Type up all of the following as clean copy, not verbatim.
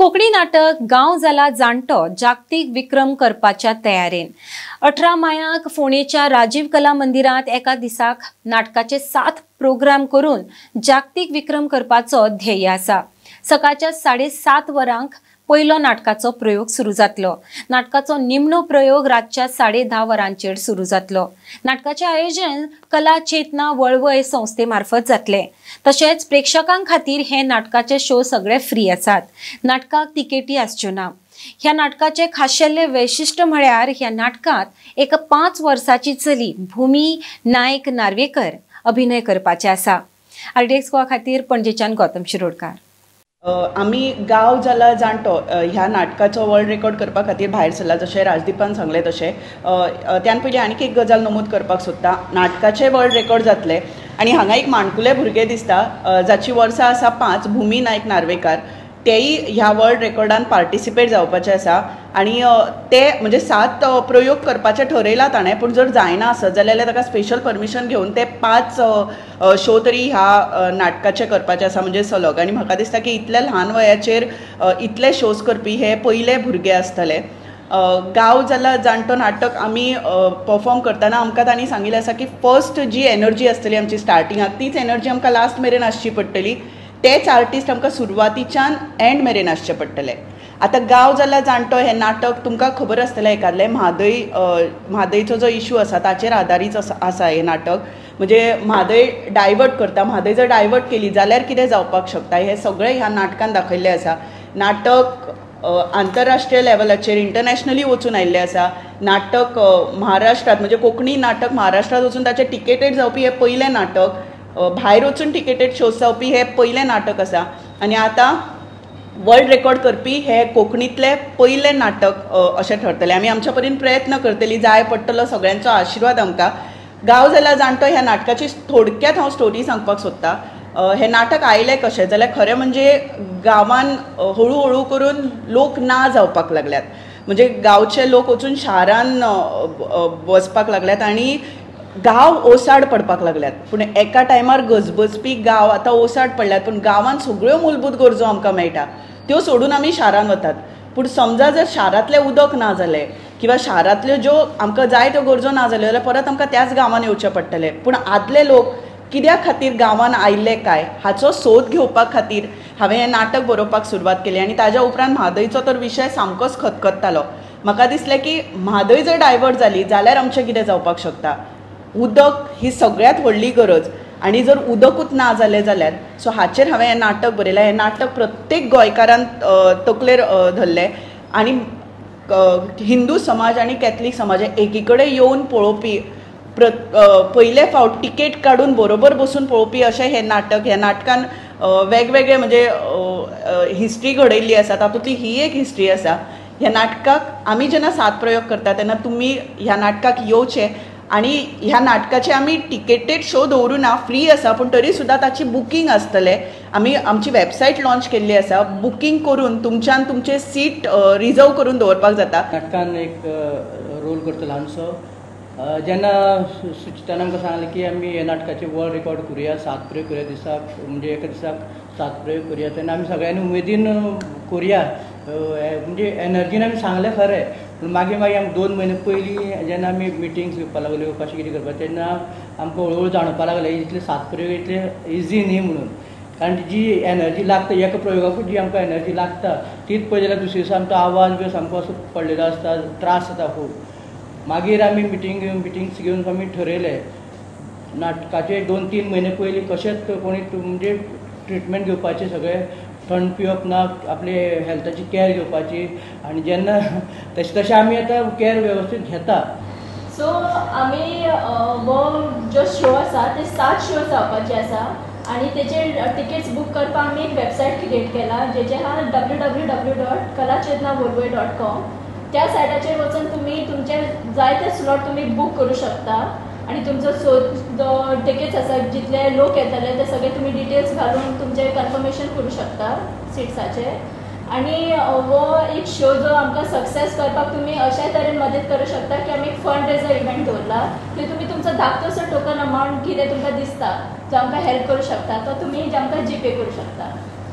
कोंकणी नाटक गांव जाला जाणटो जागतीक विक्रम करपाच्या तयारेन 18 मायाक फोंडेच्या राजीव कला मंदिरात एका दिसाक नाटकाचे 7 प्रोग्राम करून जागतीक विक्रम करपाचो ध्येय आसा। सकाळच्या 7:30 वरांक पयलो नाटकाचो प्रयोग सुरू जातलो। नाटकाचो निमणो प्रयोग रातच्या 10:30 वरांचेर सुरू जातलो। नाटकाचे आयोजन कला चेतना वळवय संस्थे मार्फत जातले। तशेंच प्रेक्षकां खातीर हे नाटकाचे शो सगळे फ्री आसात। नाटकाक तिकेटी आसच्यो ना। ह्या नाटकाचे खाशेले वैशिश्ट म्हळ्यार ह्या नाटकात एक 5 वर्साची चली भूमी नायक नार्वेकर अभिनय करपाचे आसा। आरडीएक्स गोवा खातीर पणजेच्यान गौतम शिरोडकार। आमी गांव जाला जाणटो ह्या नाटकाचो वर्ल्ड रेकॉर्ड करपा खातीर भायर सरला, जशें राजदीपान सांगलें तशें। त्यान पयलीं आनीक एक गजाल नमूद करपाक सोदता, नाटकाचे वर्ल्ड रेकॉर्ड जातले आनी हांगा एक माणकुलें भुरगें दिसता जाची वर्सां आसा 5, भूमी नायक नार्वेकार, तेय ह्या वर्ल्ड रेकॉर्डान पार्टिसिपेट जावपाचें आसा आनी ते म्हणजे 7 प्रयोग करपाचें ठरयलां ताणें, पूण जर जायना आसत जाल्यार ताका स्पेशल परमिशन घेवन ते 5 शो तरी ह्या नाटकाचे करपाचे आसा, म्हणजे सलग। आनी म्हाका दिसता की इतल्या ल्हान वयाचेर इतले शोज करपी हे पयले भुरगे आसतले। गांव जाला जाणटो नाटक आमी परफॉर्म करतना आमकां तांणी सांगिल्लें आसा की फर्स्ट जी एनर्जी आसतली आमची स्टार्टिंगाक तीच एनर्जी आमकां लास्ट मेरेन आसची पडटली, तेच आर्टिस्ट आमकां सुरवातीच्यान एंड मेरेन आसचे पडटले। आतां गांव जाला जाणटो हें नाटक तुमकां खबर आसतलें एकादलें म्हादय, म्हादयचो जो इशू आसा ताचेर आदारीत आसा हें नाटक। म्हणजे म्हादय डायवर्ट करता, म्हादय जर डायवर्ट केली जाल्यार कितें जावपाक शकता हें सगळें ह्या नाटकान दाखयल्लें आसा। नाटक आंतरराष्ट्रीय लेवलाचेर इंटरनॅशनली वचून आयिल्लें आसा। नाटक महाराष्ट्रांत म्हणजे कोंकणी नाटक महाराष्ट्रांत वचून ताचें टिकेटेड जावपी हें पयलें नाटक, भायर वचून टिकेटेड शोज जावपी हें पयलें नाटक आसा आनी आतां वर्ल्ड रेकॉर्ड करपी हे कोंकणींतलें पयलें नाटक अशें ठरतलें। आमी आमच्या परीन प्रयत्न करतली, जाय पडटलो सगळ्यांचो आशिर्वाद आमकां। गांव जाला जाणटो ह्या नाटकाची थोडक्यात हांव स्टोरी सांगपाक सोदता। हें नाटक आयलें कशें जाल्यार खरें म्हणजे गांवान हळू हळू करून लोक ना जावपाक लागल्यात, म्हणजे गांवचे लोक वचून शारान वचपाक लागल्यात आनी गांव ओसाड पडपाक लागल्यात। पूण एका टायमार गजबजपी गांव आतां ओसाड पडल्यात, पूण गांवांत सगळ्यो मूलभूत गरजो आमकां मेळटा त्यो सोडून आमी शारांत वतात। पूण समजा जर शारांतलें उदक ना जालें किंवा शारांतल्यो ज्यो आमकां जाय त्यो गरजो ना जाल्यो जाल्यार परत आमकां त्याच गांवांत येवचें पडटलें। पूण आदले लोक कित्या खातीर गांवांत आयिल्ले काय हाचो सोद घेवपा खातीर हांवें हें नाटक बरोवपाक सुरवात केली आनी ताज्या उपरांत म्हादयचो तर विशय सामकोच खतखत्तालो। म्हाका दिसलें की म्हादय जर डायवर्ट जाली जाल्यार आमचें कितें जावपाक शकता। उदक ही सगळ्यांत व्हडली गरज आनी जर उदकूच ना जालें जाल्यार, सो हाचेर हांवें हें नाटक बरयलें। हें नाटक प्रत्येक गोंयकारान तकलेर धरलें आनी हिंदू समाज आनी कॅथलीक समाज एकी कडेन येवन पळोवपी, पयले फावट तिकेट काडून बरोबर बसून पळोवपी अशें हें नाटक। ह्या नाटकान वेगवेगळे म्हणजे हिस्ट्री घडयल्ली आसा, तातूंतली ही एक हिस्ट्री आसा। ह्या नाटकाक आमी जेन्ना 7 प्रयोग करता तेन्ना तुमी ह्या नाटकाक येवचें आनी ह्या नाटकाचे आमी टिकेटेड शो दवरूं ना, फ्री आसा पूण तरी सुद्दां ताची बुकींग आसतलें। आमी आमची वेबसायट लॉन्च केल्ली आसा, बुकींग करून तुमच्यान तुमचें सीट रिजर्व करून दवरपाक जाता। नाटकान एक रोल करता ल्हानसो। जेन्ना सुचितान आमकां सांगलें की आमी ह्या नाटकाचे वर्ल्ड रेकॉर्ड करुया, 7 प्रयोग करुया दिसाक, म्हणजे एका दिसाक 7 प्रयोग करुया, तेन्ना आमी सगळ्यांनी उमेदीन करुया म्हणजे एनर्जीन आमी सांगलें खरें, पूण मागीर मागीर आमी 2 म्हयने पयलीं जेन्ना आमी मिटिंग्स घेवपाक लागल्यो कशें कितें करपाक तेन्ना आमकां हळू हळू जाणवपाक लागलें इतले 7 प्रयोग इतले इजी न्ही म्हणून, कारण जी एनर्जी लागता एका प्रयोगाकूच जी आमकां एनर्जी लागता तीच पळय जाल्यार दुसरे दिसा आमचो आवाज बी सामको असो पडलेलो आसता, त्रास जाता खूब। मागीर आमी मिटिंग्स घेवन आमी ठरयलें नाटकाचे 2-3 म्हयने पयलीं कशेंच कोणी म्हणजे ट्रिटमेंट घेवपाचें, सगळें थंड पिवप ना, आपले हेल्थाची कॅर घेवपाची आनी जेन्ना तशें तशें आमी आतां कॅर वेवस्थीत घेता। सो आमी हो जो शो आसा ते 7 शो जावपाचे आसा आनी तेचे टिकेट्स बूक करपाक आमी एक वेबसायट क्रिएट केला जेचे आहा www.kalachetanavolvoy.com। त्या सायटाचेर वचून तुमी तुमचे जायते स्लॉट तुमी बूक करूं शकता आनी तुमचो शो जो टिकेट्स आसा जितले लोक येतले ते सगळे तुमी डिटेल्स घालून तुमचें कन्फर्मेशन करूं शकता सिट्साचें। आनी हो एक शो जो आमकां सक्सेस करपाक तुमी अशा तरेन मदत करूं शकता की आमी एक फंड रेजर इव्हेंट दवरला थंय तुमी तुमचो धाकटोसो टोकन अमावंट कितें तुमकां दिसता जो आमकां हेल्प करूं शकता तो तुमी आमकां जीपे करूं शकता।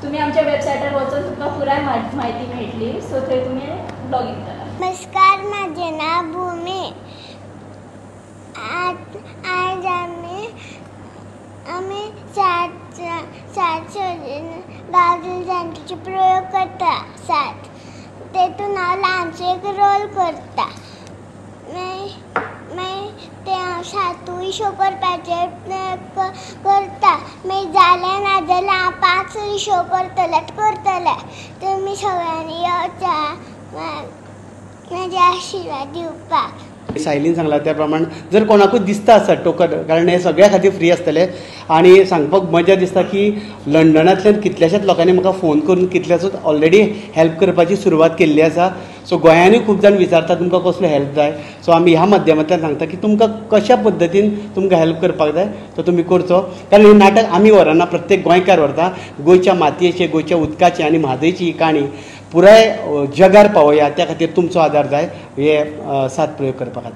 तुमी आमच्या वेबसायटार वचून तुमकां पुराय म्हायती मेळटली. सो थंय तुमी लॉगीन करा. नमस्कार, माझे नाव भूमी. आज आमी सात सात गांव जाणटीचे प्रयोग करता. 7 तेतून हांव ल्हानसो एक रोल करता. मागीर ते हांव 7 शो करपाचे करता. मागीर जालें ना जाल्यार हांव 5 शो करतलें. तुमी सगळ्यांनी येवचा म्हजे आशिर्वाद दिवपाक. सायलीन सांगला त्या प्रमाण जर कोणाकूय दिसता आसत टोकन, कारण हे सगळ्या खातीर फ्री आसतले. आनी सांगपाक मजा दिसता की लंडनांतल्यान कितल्याशाच लोकांनी म्हाका फोन करून कितल्याशोच ऑलरेडी हेल्प करपाची सुरवात केल्ली आसा. सो गोंयांनी खूब जाण विचारता तुमकां कसलो हेल्प जाय. सो आमी ह्या माध्यमांतल्यान सांगता की तुमकां कशा पद्दतीन तुमकां हेल्प करपाक जाय तो तुमी करचो, कारण हें नाटक आमी व्हरना, प्रत्येक गोंयकार व्हरता. गोंयच्या मातयेचें, गोंयच्या उदकाचें आनी म्हादयची ही काणी पुराय जगार पावया, त्या खातीर तुमचो आदार जाय हे 7 प्रयोग करपा खातीर.